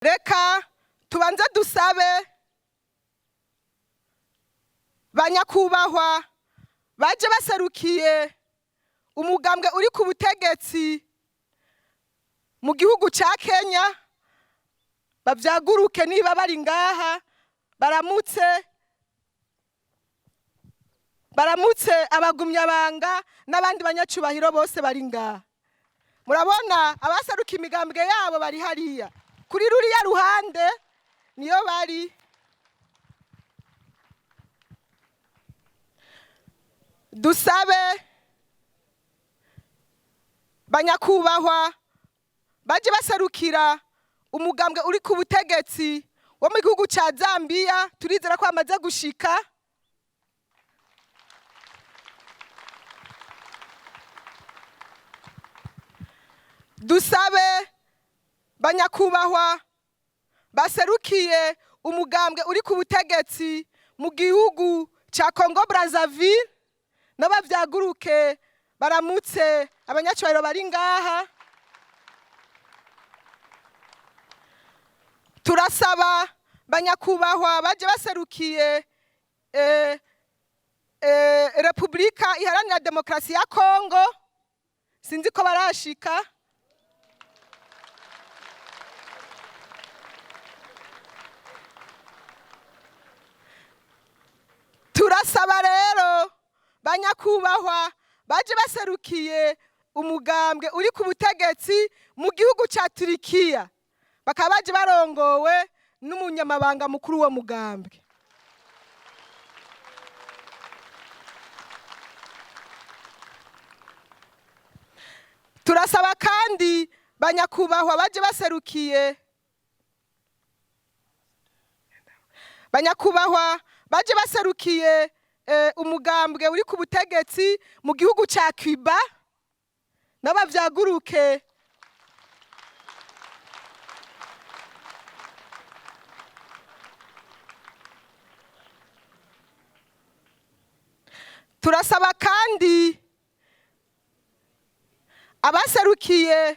Reka tubanze dusabe banyakubahwa baje baserukiye umugambwe uri ku butegetsi mu gihugu ca Kenya, bavyaguruke niba bari ngaha, baramutse abagumyabanga n'abandi banyacubahiro bose bari ngaha. Murabona abaseruka imigambwe yabo bari hariya kuri ruriya ruhande niyo bari. Dusabe banyakubahwa baje baserukira umugambwe uri ku butegetsi wo mu gihugu ca Zambia, turizera ko bamaze gushika. Dusabe banyakubahwa baserukiye umugambwe uri ku butegetsi mu gihugu ca Congo Brazzaville, n'abavyaguruke baramutse abanyacubahiro bari ngaha. Turasaba banyakubahwa baje baserukiye Republika Iharanira Demokarasi ya Kongo, sinzi ko barashika. Turasaba rero banyakubahwa baje baserukiye umugambwe uri ku butegetsi mu gihugu ca Turikiya, bakaba baje barongowe n'umunyamabanga mukuru wo mugambwe. Turasaba kandi banyakubahwa baje baserukiye banyakubahwa baje baserukiye umugambwe uri ku butegetsi mu gihugu ca Cuba, n'abavyaguruke. Turasaba kandi abaserukiye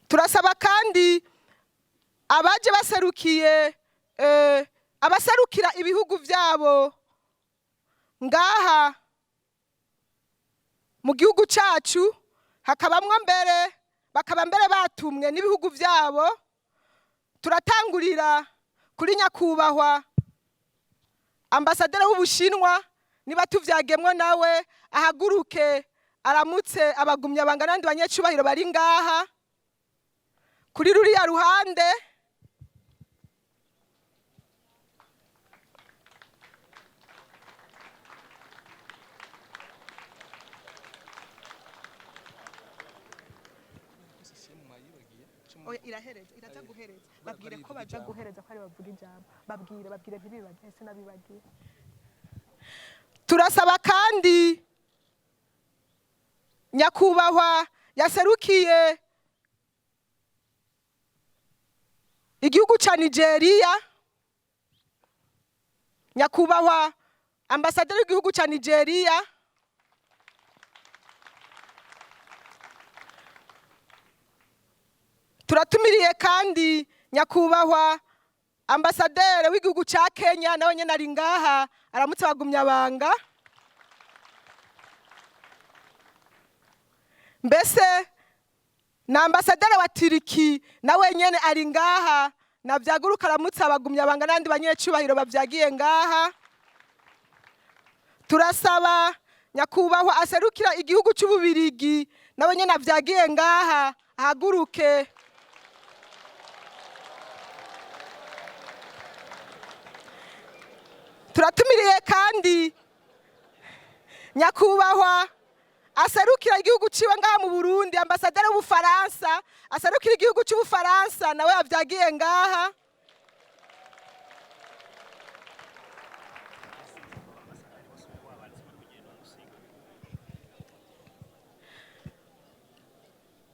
turasaba kandi abaje baserukiye abaserukira ibihugu vyabo ngaha mu gihugu cacu, hakabamwo mbere bakaba mbere batumwe n'ibihugu vyabo. Turatangurira kuri nyakubahwa ambasaderi w'Ubushinwa, niba tuvyagemwo nawe ahaguruke aramutse abagumyabanga n'abandi banyacubahiro bari ngaha kuri ruriya ruhande. Oya, irahereza, iraza guhereza. Babwire ko baja guhereza ko ari bavuga ijambo. Babwire, babwire ntibibagire, sinabibagiye. Turasaba kandi nyakubahwa yaserukiye igihugu ca Nigeria, nyakubahwa ambasaderi w'igihugu ca Nigeria, Turatumiriye kandi nyakubahwa ambasaderi w'igihugu ca Kenya, nawe nyene ari ngaha aramutse abagumyabanga. Mbese na ambasaderi wa Turiki nawe nyene ari ngaha, navyaguruka aramutse abagumyabanga n'abandi banyecubahiro bavyagiye ngaha. Turasaba nyakubahwa aserukira igihugu c'Ububirigi nawe nyene avyagiye ngaha ahaguruke. Turatumiriye kandi nyakubahwa aserukira igihugu ciwe ngaha mu Burundi, ambasaderi w'Ubufaransa aserukira igihugu c'Ubufaransa nawe avyagiye ngaha.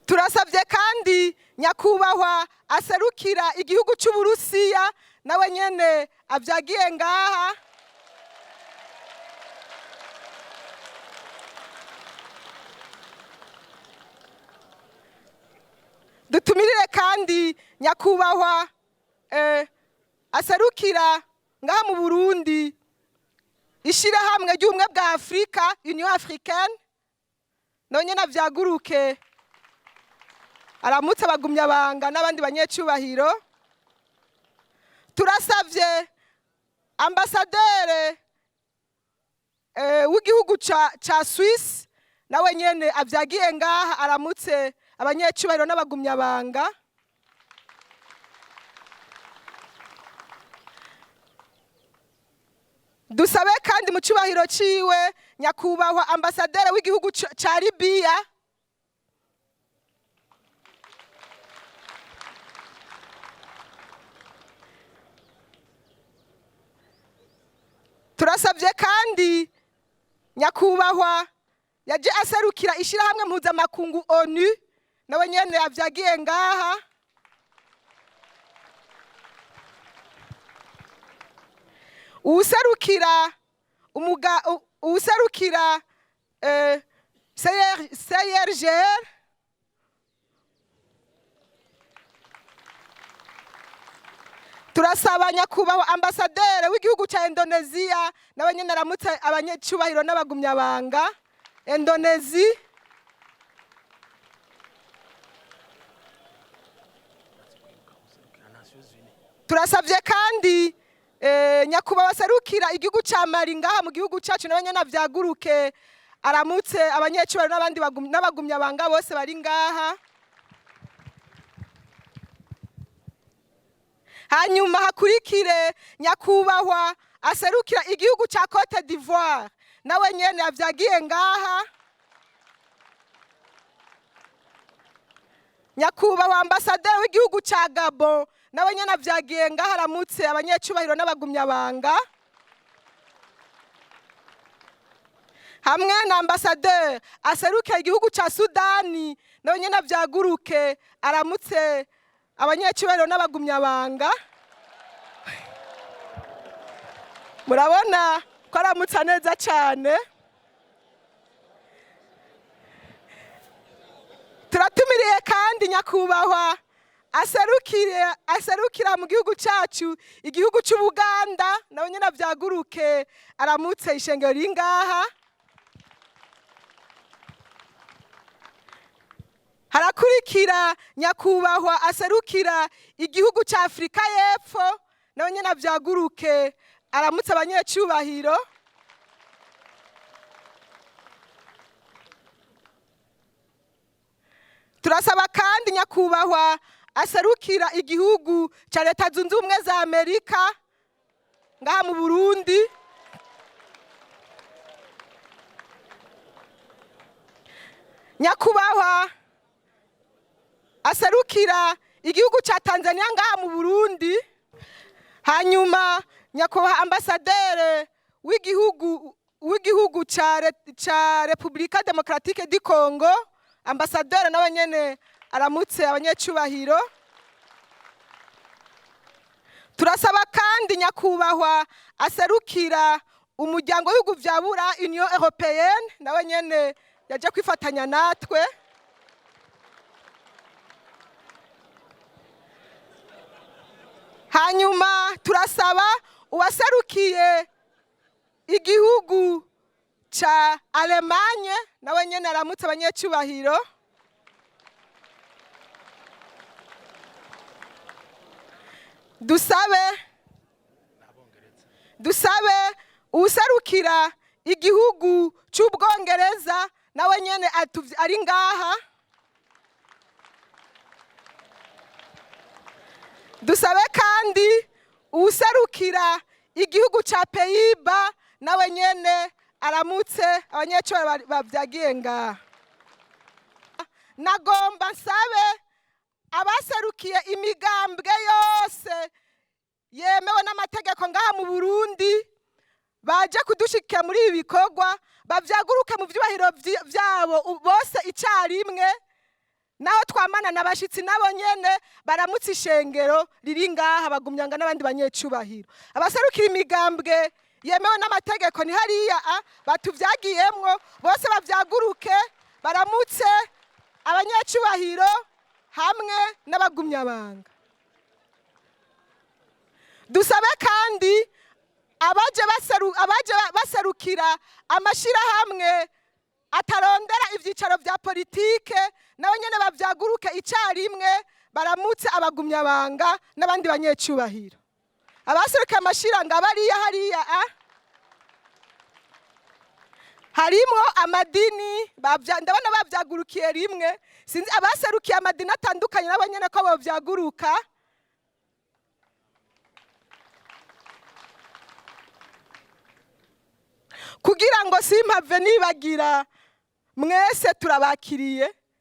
Turasavye kandi nyakubahwa aserukira igihugu c'Uburusiya nawe nyene avyagiye ngaha. Dutumirire kandi nyakubahwa aserukira ngaha mu Burundi ishirahamwe ry'ubumwe bwa Afrika, Union Africaine, none navyaguruke aramutse abagumyabanga n'abandi banyecubahiro. Turasavye ambasadere w'igihugu ca Swiss, nawe nyene avyagiye ngaha aramutse abanyecubahiro n'abagumyabanga. Dusabe kandi mu cubahiro ciwe nyakubahwa ambasadere w'igihugu ca Libya. Turasabye kandi nyakubahwa yaje aserukira ishirahamwe mpuzamakungu ONU, nawe nyene yavyagiye ngaha. Uwuserukira uwuserukira CRGR, turasaba nyakubahwa ambasadere w'igihugu ca Indonesia, nawe nyene aramutse abanyecubahiro n'abagumyabanga. Indonesia. Turasavye kandi nyakubahwa aserukira igihugu ca Mali ngaha mu gihugu cacu, nawe nyene avyaguruke aramutse abanyecubahiro n'abandi n'abagumyabanga bose bari ngaha. Hanyuma hakurikire nyakubahwa aserukira igihugu ca Cote d'Ivoire, nawe nyene avyagiye ngaha. Nyakubahwa ambasaderi w'igihugu ca Gabon, nawe nyene avyagiye ngaha aramutse abanyecubahiro n'abagumyabanga. Hamwe na ambasaderi aserukira igihugu ca Sudani, nawe nyene avyaguruke aramutse abanyecubahiro n'abagumyabanga. Murabona ko aramutsa neza cane. Turatumiriye kandi nyakubahwa aserukira mu gihugu cacu igihugu c'Ubuganda, nawe nyene avyaguruke aramutse ishengero riri ngaha. Harakurikira nyakubahwa aserukira igihugu ca Afrika y'Epfo, nawe nyene avyaguruke aramutse abanyecubahiro. Turasaba kandi nyakubahwa aserukira igihugu ca Leta Zunze Ubumwe za Amerika ngaha mu Burundi. Nyakubahwa aserukira igihugu ca Tanzania ngaha mu Burundi. Hanyuma nyakubahwa ambasadere w'igihugu ca Republika Demokratike du Congo, ambasadere nawe nyene aramutse abanyecubahiro. Turasaba kandi nyakubahwa aserukira umuryango w'ibihugu vya Bura, Union Européenne, nawe nyene yaje kwifatanya natwe. Hanyuma turasaba uwaserukiye igihugu ca Allemagne, nawe nyene aramutse abanyecubahiro. Dusabe uwuserukira igihugu c'Ubwongereza, nawe nyene ari ngaha. Dusabe kandi uwuserukira igihugu ca Pays-Bas, nawe nyene aramutse abanyecubahiro bavyagiye ngaha. Nagomba nsabe abaserukiye imigambwe yose yemewe n'amategeko ngaha mu Burundi baje kudushikira muri ibi bikorwa, bavyaguruke mu vyubahiro vyabo bose icarimwe. Naho twamana n'abashitsi nabo nyene baramutse ishengero riri ngaha, bagumyanga n'abandi banyecubahiro. Abaserukira imigambwe yemewe n'amategeko ni hariya batuvyagiyemwo bose bavyaguruke baramutse abanyecubahiro Hamwe n'abagumyabanga. Dusabe kandi abaje baserukira amashyirahamwe atarondera ibyicaro bya politike, nabo nyene bavyaguruke icyarimwe, baramutse abagumyabanga n'abandi banyecyubahiro. Abaserukiye amashirahamwe bariya hariya a harimo amadini, ndabona bavyagurukiye rimwe. Sinzi abaserukiye amadini atandukanye nabo nyene ko bovyaguruka. Kugira ngo simpave nibagira, mwese turabakiriye.